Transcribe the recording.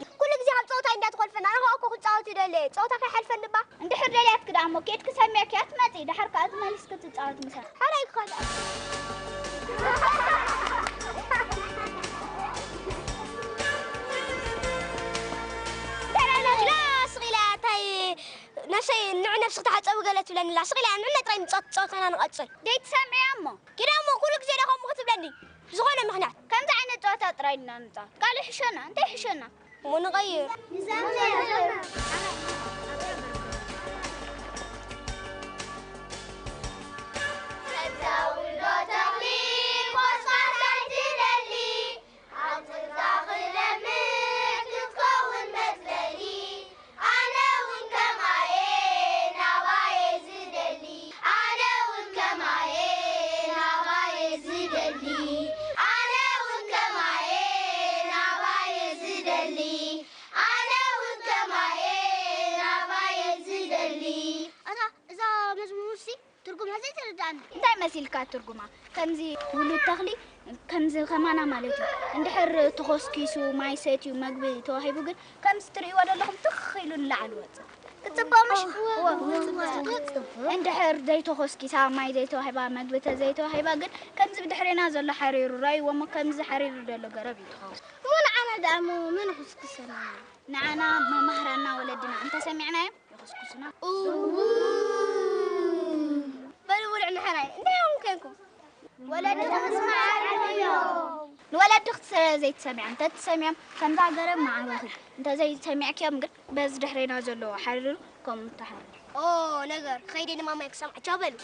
እዩ። ኩሉ ግዜ ካብ ጸወታ እንዳትኾልፈና፣ ኣነ ከኣ እኮ ክጻወት ይደሊ እየ። ጸወታ ከይሓልፈኒ እባ። እንድሕር ደልያትኪ ደኣ እሞ ኬድኪ ሰሚዕክያ ትመጺ፣ ደሓር ከኣ ትመሊስኪ ትጻወቲ ምሳና። ሓራይ ክኸድ። ኢላ ስቕ ኢላ፣ እንታይ ነብሰይ፣ ንዑ ነብስኺ ተሓጸቢ ገለ ትብለኒ ኣላ። ስቕ ኢላ፣ ንዕና ጥራይ ንጻወት፣ ጸወታና ንቐጽል። ደይትሰምዕያ እሞ። ኪዳ እሞ ኩሉ ግዜ ዶ ከምኡ ክትብለኒ? ብዝኾነ ምኽንያት። ከምዚ ዓይነት ጸወታ ጥራይ ኢና ንጻወት። ካልእ ይሕሸና፣ እንታይ ይሕሸና? እሞ ንቐይር። ንሰምዕ። ተዛውዶ ተኽሊ ቆስቋስ ኣይትደሊ፣ ኣጥንታ ክለምዕ ክትከውን መጽለሊ። ኣነ እውን ከማየ ናባየ ዝደሊ፣ ኣነ እውን ከማየ ናባየ ዝደሊ፣ ኣነ እውን ከማየ ናባየ ዝደሊ፣ ኣነ እውን ከማየ ናባየ ዝደሊ። ኣታ እዛ መዝሙር ሲ ትርጉማ ዘይተረዳእኒ። እንታይ መሲልካ ትርጉማ? ከምዚ ውሉድ ተኽሊ ከምዚ ከማና ማለት እዩ። እንድሕር ተኾስኪሱ፣ ማይ ሰትዩ፣ መግቢ ተዋሂቡ ግን ከምዚ ትርእይዎ ዘለኹም ትኽ ኢሉ ንላዕሊ ወጽእ። ክጽብቕ ምሽ? እንድሕር ዘይተኾስኪሳ፣ ማይ ዘይተዋሂባ፣ መግቢ ተዘይተዋሂባ ግን ከምዚ ብድሕሬና ዘሎ ሓሪሩ ራእይዎ እሞ ከምዚ ሓሪሩ ዘሎ ገረብ እዩ ትኸውን። እሞ ንዓና ደኣ እሞ መን ይኹስክሰና? ንዓና መማህራንና ወለድና እንተሰሚዕናዮም ይኹስኩሱና። እው። በሉ ብልዑ ንሕራይ። እንታይ ኢኹም ኮንኩም? ወለዲ ተስማዕ እዮም። ንወለድኺ ስለ ዘይትሰምዕያ፣ እንተትሰምዕዮም ከምዛ ገረብ ምዓበኺ። እንተዘይሰሚዕክዮም ግን በዚ ድሕሬና ዘሎ ሓሪሩ ከምኡ ትሓርር። ኦ ነገር፣ ከይደ ንማማይ ክሰምዓ። ቻው በሉ።